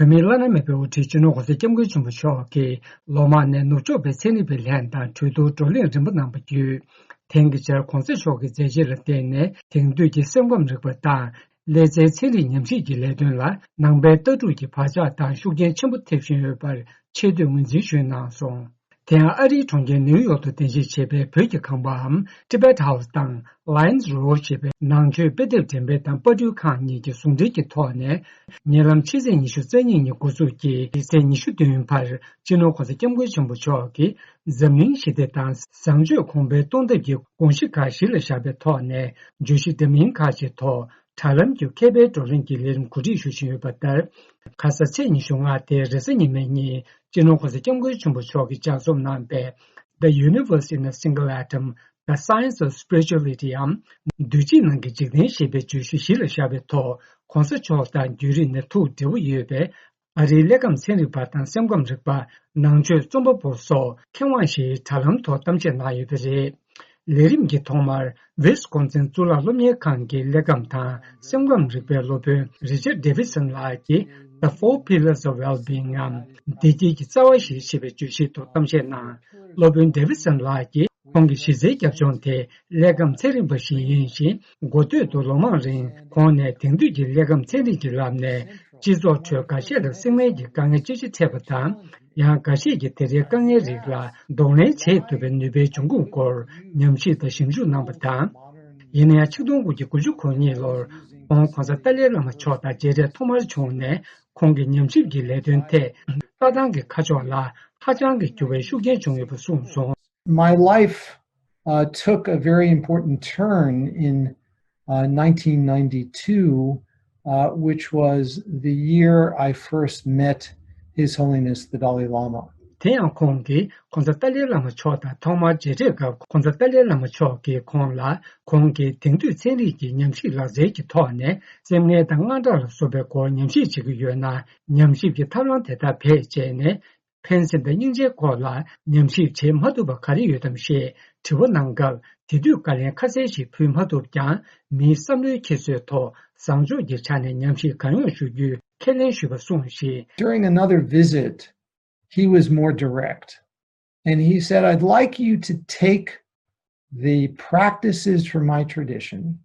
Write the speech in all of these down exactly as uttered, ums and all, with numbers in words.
བོད་མིའི་བླ་ན་མེད་པའི་དབུ་ཁྲིད་སྤྱི་ནོར་༸གོང་ས་༸སྐྱབས་མགོན་ཆེན་པོ་མཆོག་གིས་ལོ་མང་ནས་ནུབ་ཕྱོགས་པའི་ཚན་རིག་པའི་ལྷན་དང་གྲོས་བསྡུར་བགྲོ་གླེང་རིམ་པ་གནང་བ་བརྒྱུད། དེང་གི་ཆར་༸གོང་ས་མཆོག་གི་མཛད་རྗེས་ལ་བརྟེན་ནས་དེང་དུས་ཀྱི་སེམས་ཁམས་རིག་པ་དང་། ཀླད་རྩའི་ཚན་རིག་ཉམས་ཞིབ་ཀྱི་ལས་དོན་ལ་ནང་པའི་ལྟ་གྲུབ་ཀྱི་བག་ཆགས་དང་ཤུགས་རྐྱེན་ཆེན་པོ་ཐེབས་བཞིན་ཡོད་པར་ཆེ་བསྟོད་ངོས་འཛིན་ཞུས་གནང་སོང་། དེ་ཡང་ཨ་རིའི་གྲོང་ཁྱེར་ནིའུ་ཡོག་ཏུ་རྟེན་གཞི་བྱས་པའི་བོད་ཀྱི་ཁང་པའམ་Tibet House དང་Lions Road ཞེས་པའི་ནང་ཆོས་དཔེ་དེབ་འགྲེམས་སྤེལ་དང་པར་སྐྲུན་ཁང་གཉིས་ཀྱི་ཟུང་འབྲེལ་གྱི་ཐོག་ནས། ཉེ་ལམ་ཕྱི་ཚེས་ཉི་ཤུ་རྩ་གཉིས་ཉིན་འགོ་འཛུགས་ཀྱིས་ཚེས་ཉི་ཤུ་བདུན་བར་སྤྱི་ནོར་༸གོང་ས་༸སྐྱབས་མགོན་ཆེན་པོ་མཆོག་གིས་འཛམ་གླིང་ཞི་བདེ་དང་བཟང་སྤྱོད་གོང་འཕེལ་གཏོང་ཐབས་ཀྱི་དགོངས་གཞི་ཁག་གཞི་ལ་བཞག་པའི་ཐོག་ནས་བརྗོད་གཞི་འདྲ་མིན་ཁག་ཅིག་ཐོག་དྲ་ལམ་བརྒྱུད་མཁས་པའི་བགྲོ་གླེང་གི་ལས་རིམ་གོ་སྒྲིག་ཞུ་བཞིན་ཡོད་པ་ལྟར། ཁ་ས་ཚེས་ཉི་ཤུ་ལྔ་སྟེ་རེས་གཟའ་ཉི་མའི་ཉིན་སྤྱི་ནོར་༸གོང་ས་༸སྐྱབས་མགོན་ཆེན་པོ་མཆོག་གིས་ལྗགས་རྩོམ་གནང་པའི་The Universe in a Single Atom, The Science of Spirituality འམ། འདུས་བྱས་ནང་གི་འཇིག་རྟེན་ཞེས་པའི་བརྗོད་གཞི་གཞི་ལ་བཞག་པའི་ཐོག་༸གོང་ས་མཆོག་དང་བརྒྱུད་རིམ་ནས་ཐུགས་འབྲེལ་བ་ཡོད་པའི་ཨ་རིའི་ཀླད་ཁམས་ཚན་རིག་པ་དང་སེམས་ཁམས་རིག་པ། ནང་ཆོས་རྩོམ་པ་པོ་སོགས་མཁས་དབང་ཞིག་དྲ་ལམ་ཐོག་གཏམ་བཤད་གནང་ཡོད་པ་རེད། ལས་རིམ་གྱི་ཐོག་མར་ཝིས་ཀོན་སིན་གཙུག་ལག་སློབ་གཉེར་ཁང་གི་ཀླད་ཁམས་དང་སེམས་ཁམས་རིག་པའི་སློབ་དཔོན་Richard Davidson ལགས་ཀྱིས་The Four Pillars of Well-Being འམ། བདེ་སྐྱིད་ཀྱི་རྩ་བ་བཞི་ཞེས་པའི་བརྗོད་གཞིའི་ཐོག་གཏམ་བཤད་གནང་། སློབ་དཔོན་Davidson ལགས་ཀྱིས་ཁོང་གི་གཞི་རྩའི་རྒྱབ་ལྗོངས་དེ་ཀླད་ཁམས་ཚན་རིག་པ་ཞིག་ཡིན་ཞིང་། འགོ་སྟོད་དུ་ལོ་མང་རིང་ཁོང་ནས་དེང་དུས་ཀྱི་ཀླད་ཁམས་ཚན་རིག་གི་ལམ་ནས་སྤྱི་ཚོགས་ཁྲོད་འགའ་ཤས་ལ་སེམས་ངལ་གྱི་དཀའ་ངལ་ཅི་ཆེ་འཕྲད་པ་དང་། ཡང་འགའ་ཤས་ཀྱིས་དེ་འདྲའི་དཀའ་ངལ་རིགས་ལ་གདོང་ལེན་བྱེད་ཐུབ་པའི་ནུས་པའི་འབྱུང་ཁུངས་སྐོར་ཉམས་ཞིབ་དང་ཞིབ་འཇུག་གནང་བ་དང་། ཡིན་ན་ཡང་ཆིག་སྟོང་དགུ་བརྒྱ་དགུ་བཅུ་གོ་གཉིས་ལོར་ཁོང་༸གོང་ས་ཏཱ་ལའི་བླ་མ་མཆོག་དང་མཇལ་འཕྲད་ཐོག་མར་བྱུང་ནས། ཁོང་གི་ཉམས་ཞིབ་ཀྱི་ལས་དོན་ཐད་ལྟ་སྟངས་ཀྱི་ཁ་ཕྱོགས་ལ་ཧ་ཅང་གི་འགྱུར་བའི་ཤུགས་རྐྱེན་བྱུང་ཡོད་པ་གསུངས་སོང་། My life uh, took a very important turn in uh, nineteen ninety-two, uh, which was the year I first met His Holiness the Dalai Lama. དེ་ཡང་ཁོང་གིས་༸གོང་ས་ཏཱ་ལའི་བླ་མ་མཆོག་དང་ཐོག་མར་མཇལ་འཕྲད་སྐབས་༸གོང་ས་ཏཱ་ལའི་བླ་མ་མཆོག་གིས་ཁོང་ལ་ཁོང་གིས་དེང་དུས་ཚན་རིག་གི་ཉམས་ཞིབ་ལག་རྩལ་གྱི་ཐོག་ནས་སེམས་ངལ་དང་དངངས་སྐྲག་ལ་སོགས་པའི་སྐོར་ཉམས་ཞིབ་བྱེད་ཀྱི་ཡོད་ན། ཉམས་ཞིབ་ཀྱི་ཐབས་ལམ་དེ་དག་བེད་སྤྱད་ནས། ཕན་སེམས་དང་སྙིང་རྗེའི་སྐོར་ལ་ཉམས་ཞིབ་བྱེད་མ་ཐུབ་པ་ག་རེ་ཡོད་དམ་ཞེས་དྲི་བ་གནང་སྐབས། དེ་དུས་བཀའ་ལན་ཁ་གསལ་ཞིག་ཕུལ་མ་ཐུབ་ཀྱང་། མིའི་བསམ་བློའི་འཁྱེར་སོའི་ཐོག་བཟང་ཕྱོགས་ཀྱི་ཆ་ནས་ཉམས་ཞིབ་གང་ཡོང་ཞུ་རྒྱུའི་ཁས་ལེན་ཞུས་པ་གསུངས་ཤིང་། During another visit, he was more direct. And he said, I'd like you to take the practices from my tradition,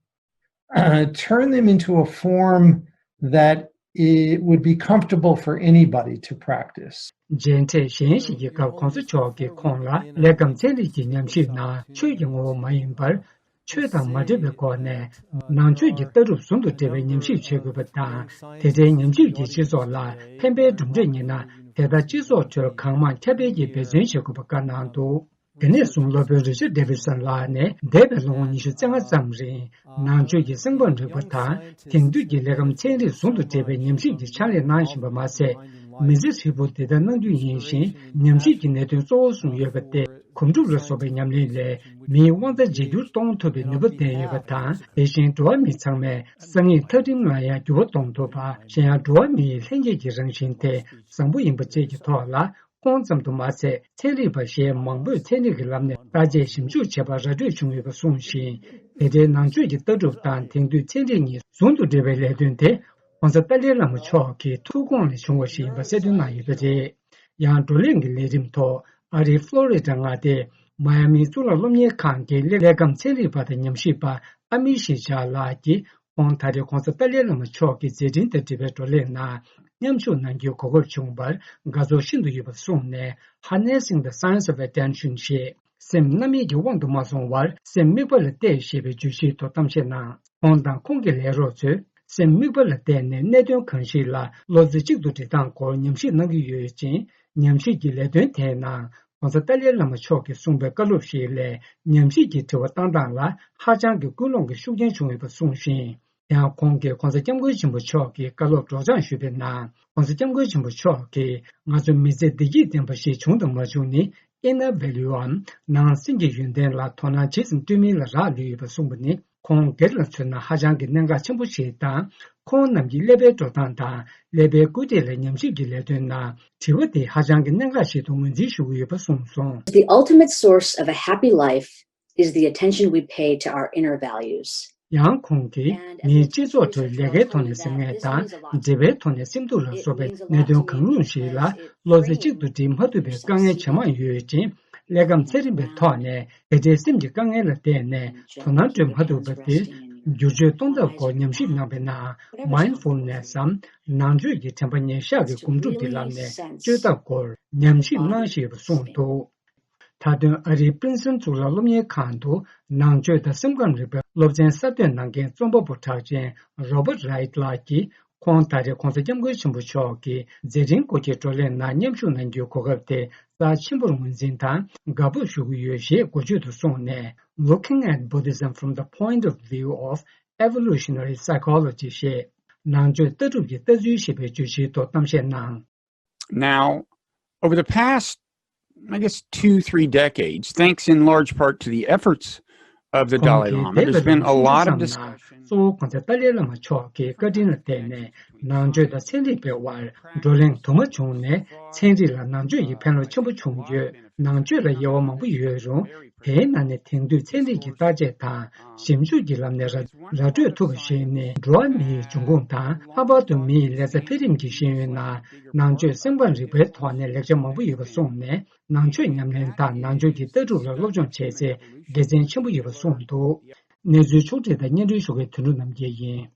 turn them into a form that it would be comfortable for anybody to practice. མཇལ་འཕྲད་གཞན་ཞིག་གི་སྐབས་༸གོང་ས་མཆོག་གིས་ཁོང་ལ་ཀླད་ཁམས་ཚན་རིག་གི་ཉམས་ཞིབ་ནང་ཆོས་ཀྱི་ངོ་བོ་མ་ཡིན་པར། ཆོས་དང་མ་འདྲེས་པའི་སྒོ་ནས་ནང་ཆོས་ཀྱི་ལྟ་གྲུབ་ཟུང་དུ་འབྲེལ་བའི་ཉམས་ཞིབ་བྱེད་དགོས་པ་དང་། དེ་འདྲའི་ཉམས་ཞིབ་ཀྱིས་སྤྱི་ཚོགས་ལ་ཕན་པའི་གྲུབ་འབྲས་རྙེད་ན། དེ་ལྟར་སྤྱི་ཚོགས་ཁྲོད་གང་མང་ཁྱབ་སྤེལ་གྱིས་འབད་བརྩོན་བྱེད་དགོས་པ་བཀའ་གནང་འདུག་དེ་ནས་བཟུང་སློབ་དཔོན་Richard Davidson ལགས་ནས་འདས་པའི་ལོ་ངོ་ཉི་ཤུ་རྩ་ལྔ་ཙམ་རིང་ནང་ཆོས་ཀྱི་སེམས་ཁམས་རིག་པ་དང་དེང་དུས་ཀྱི་ཀླད་ཁམས་ཚན་རིག་ཟུང་དུ་འབྲེལ་བའི་ཉམས་ཞིབ་ཀྱི་ཕྱག་ལས་གནང་བཞིན་པ་མ་ཟད། མི་ཚེ་ཧྲིལ་པོར་འདི་ལྟར་གནང་རྒྱུ་ཡིན་ཞིང་། ཉམས་ཞིབ་ཀྱི་གནད་དོན་གཙོ་བོར་བཟུང་ཡོད་པ་སྟེ། གོམ་སྒྲུབ་ལ་སོགས་པའི་ཉམས་ལེན་ལས་མིའི་དབང་རྩ་བརྗེ་བསྒྱུར་གཏོང་ཐུབ་པའི་ནུས་པ་ལྡན་ཡོད་པ་དང་། དེ་བཞིན་འགྲོ་བ་མི་ཚང་མས་སང་ཉིན་ཐག་རིང་ལ་ཡང་འགྱུར་བ་གཏོང་ཐུབ་པ། གཞན་ཡང་འགྲོ་བ་མིའི་ལྷན་སྐྱེས་ཀྱི་རང་བཞིན་དེ་བཟང་པོ་ཡིན་པ་བཅས་ཀྱི་ཐོག་ལ། ཁོང་ཙམ་དུ་མ་ཟད། ཚན་རིག་པ་གཞན་མང་པོས་ཚན་རིག་གི་ལམ་ནས་བརྟག་དཔྱད་ཞིབ་འཇུག་བྱས་པར་ར་སྤྲོད་བྱུང་ཡོད་པ་གསུངས་ཤིང་། དེ་འབྲེལ་ནང་ཆོས་ཀྱི་ལྟ་གྲུབ་དང་དེང་དུས་ཚན་རིག་གཉིས་ཟུང་དུ་འབྲེལ་བའི་ལས་དོན་དེ། ༸གོང་ས་ཏཱ་ལའི་བླ་མ་མཆོག་གི་ཐུགས་དགོངས་ལས་བྱུང་བ་ཞིག་ཡིན་པ་གསལ་སྟོན་གནང་ཡོད་པ་རེད། ཡང་བགྲོ་གླེང་གི་ལས་རིམ་ཐོག་ཨ་རིའི་ཕློ་རི་ཌ་མངའ་སྡེའི་མ་ཡ་མིའི་གཙུག་ལག་སློབ་གཉེར་ཁང་གི་ཀླད་ཁམས་ཚན་རིག་པ་དང་ཉམས་ཞིབ་པ་ཨ་མི་ཤི་ཇཱ་ལགས་ཀྱིས། ཁོང་ད་རེས་༸གོང་ས་ཏཱ་ལའི་བླ་མ་མཆོག་གི་མཛད་འཕྲིན་དང་འབྲེལ་བའི་བགྲོ་གླེང་ནང་མཉམ་ཞུགས་གནང་རྒྱུའི་གོ་སྐབས་བྱུང་བར་དགའ་ཚོར་ཤིན་ཏུ་ཡོད་པར་གསུངས་ནས། Harnessing the Science of Attention ཞེས། སེམས་རྣམ་གཡེང་གི་དབང་དུ་མ་སོང་བར་སེམས་དམིགས་པ་ལ་གཏད་ཞེས་པའི་བརྗོད་གཞིའི་ཐོག་གཏམ་བཤད་གནང་། ཁོང་དང་ཁོང་གི་ལས་རོགས་ཚོས་སེམས་དམིགས་པ་ལ་གཏད་ནས་གནད་དོན་གང་ཞིག་ལ་བློ་རྩེ་གཅིག་ཏུ་སྒྲིལ་སྟངས་སྐོར་ཉམས་ཞིབ་གནང་གི་ཡོད་ཅིང་། ཉམས་ཞིབ་ཀྱི་ལས་དོན་དེའི་ནང་༸གོང་ས་ཏཱ་ལའི་བླ་མ་མཆོག་གིས་གསུངས་པའི་བཀའ་སློབ་ཞིག་ལས། ཉམས་ཞིབ་ཀྱི་དྲི་བ་བཏང་སྟངས་ལ་ཧ་ཅང་གི་ཀུན་སློང་གི་ཤུགས་རྐྱེན་བྱུང་ཡོད་པ་གསུངས་ཤིང་། ཡང་ཁོང་གིས་༸གོང་ས་༸སྐྱབས་མགོན་ཆེན་པོ་མཆོག་གི་བཀའ་སློབ་སྒྲོག་སྦྱང་ཞུས་པའི་ནང་། ༸གོང་ས་༸སྐྱབས་མགོན་ཆེན་པོ་མཆོག་གིས་ང་ཚོ་མི་ཚེ་བདེ་སྐྱིད་ལྡན་པ་ཞིག་བྱུང་དང་མ་བྱུང་ནི། Inner Value འམ། ནང་སེམས་ཀྱི་ཡོན་ཏན་ལ་དོ་སྣང་ཇི་ཙམ་སྤྲོད་མིན་ལ་རག་ལུས་ཡོད་པ་གསུངས་པ་ནི། ཁོང་སྒེར་ལ་མཚོན་ན་ཧ་ཅང་གི་གནད་འགག་ཆེན་པོ་ཞིག་དང་། ཁོང་རྣམས་ཀྱི་ཀླད་པའི་འགྲོ་སྟངས་དང་ཀླད་པའི་སྐུལ་འདེད་ལ་ཉམས་ཞིབ་ཀྱི་ལས་དོན་ནང་དྲི་བ་དེ་ཧ་ཅང་གི་གནད་འགག་ཞིག་ཏུ་ངོས་འཛིན་ཞུ་གི་ཡོད་པ་གསུངས་སོང་། The ultimate source of a happy life is the attention we pay to our inner values. ཡང་ཁོང་གིས་མིའི་སྤྱི་ཚོགས་ཁྲོད་ལས་ཀའི་ཐོག་ནས་སེམས་ངལ་དང་། འབྲེལ་བའི་ཐོག་ནས་སེམས་སྡུག་ལ་སོགས་པའི་གནད་དོན་གང་རུང་ཞིག་ལ་བློ་རྩེ་གཅིག་ཏུ་སྒྲིལ་མ་ཐུབ་པའི་དཀའ་ངལ་ཇེ་མང་ཡོད་ཅིང་། ཀླད་ཁམས་ཚན་རིག་པའི་ཐོག་ནས་དེ་འདྲའི་སེམས་ཀྱི་དཀའ་ངལ་ལ་བརྟེན་ནས་དོ་སྣང་སྤྲོད་མ་ཐུབ་པ་དེར་བསྒྱུར་བཅོས་གཏོང་ཐབས་སྐོར་ཉམས་ཞིབ་གནང་བའི་ནང་། མའིན་ཌ་ཕུལ་ནེ་སི་སམ་ནང་ཆོས་ཀྱི་དྲན་པ་ཉེར་བཞག་གི་སྒོམ་སྒྲུབ་ཀྱི་ལམ་ནས་བཅོས་ཐབས་སྐོར་ཉམས་ཞིབ་གནང་བཞིན་ཡོད་པ་གསུངས་འདུག། མཐའ་དོན་ཨ་རིའི་པིན་སོན་གཙུག་ལག་སློབ་གཉེར་ཁང་དུ་ནང་ཆོས་དང་སེམས་ཁམས་རིག་པའི་སློབ་ཚན་གསར་གཏོད་གནང་མཁན་རྩོམ་པ་པོ་གྲགས་ཅན་རོ་བར་རའིཊ་ལགས་ཀྱིས། ཁོང་ད་རེས་༧གོང་ས་༧སྐྱབས་མགོན་ཆེན་པོ་མཆོག་གི་མཛད་འཕྲིན་སྐོར་གྱི་བགྲོ་གླེང་ནང་མཉམ་ཞུགས་གནང་རྒྱུའི་གོ་སྐབས་དེ་རྩ་ཆེན་པོར་ངོས་འཛིན་དང་དགའ་སྤོབས་ཞུ་གི་ཡོད་ཞེས་འགོ་བརྗོད་དུ་གསུངས་ནས། Looking at Buddhism from the point of view of evolutionary psychology ཞེས་ནང་ཆོས་ལྟ་གྲུབ་ཀྱི་ལྟ་ཚུལ་ཞེས་པའི་བརྗོད་གཞིའི་ཐོག་གཏམ་བཤད་གནང་། Now, over the past, I guess, two, three decades, thanks in large part to the efforts of the Dalai Lama, there's been a lot of discussion. གཙོ་བོ་༧གོང་ས་ཏཱ་ལའི་བླ་མ་མཆོག་གི་བཀའ་དྲིན་ལ་བརྟེན་ནས་ནང་ཆོས་དང་ཚན་རིག་པའི་དབར་བགྲོ་གླེང་དུ་མ་བྱུང་ནས་ཚན་རིག་ལ་ནང་ཆོས་ཀྱི་ཕན་བློ་ཆེན་པོ་བྱུང་ཡོད། ནང་ཆོས་ལ་དབྱེ་བ་མང་པོ་ཡོད་རུང་། དེའི་ནང་ནས་དེང་དུས་ཚན་རིག་གི་བརྟག་དཔྱད་དང་ཞིབ་འཇུག་གི་ལམ་ནས་ར་ར་སྤྲོད་ཐུབ་པ་ཞིག་ནི། འགྲོ་བ་མིའི་འབྱུང་ཁུངས་དང་ལྷག་པར་དུ་མིའི་ལས་རྩ་འཕེལ་རིམ་གྱི་ཤེས་ཡོན་ནང་ནང་ཆོས་སེམས་ཁམས་རིག་པའི་ཐོག་ནས་ལེགས་ཆ་མང་པོ་ཡོད་པ་གསུངས་ནས། ནང་ཆོས་ཉམས་ལེན་དང་ནང་ཆོས་ཀྱི་ལྟ་གྲུབ་ལ་སློབ་སྦྱོང་བྱེད་ཚད་དགེ་མཚན་ཆེན་པོ་ཡོད་པ་གསུངས་འདུག། གནས་ཚུལ་ཕྱོགས་སྒྲིག་དང་སྙན་སྒྲོན་ཞུ་མཁན་དོན་གྲུབ་རྣམ་རྒྱལ་ཡིན།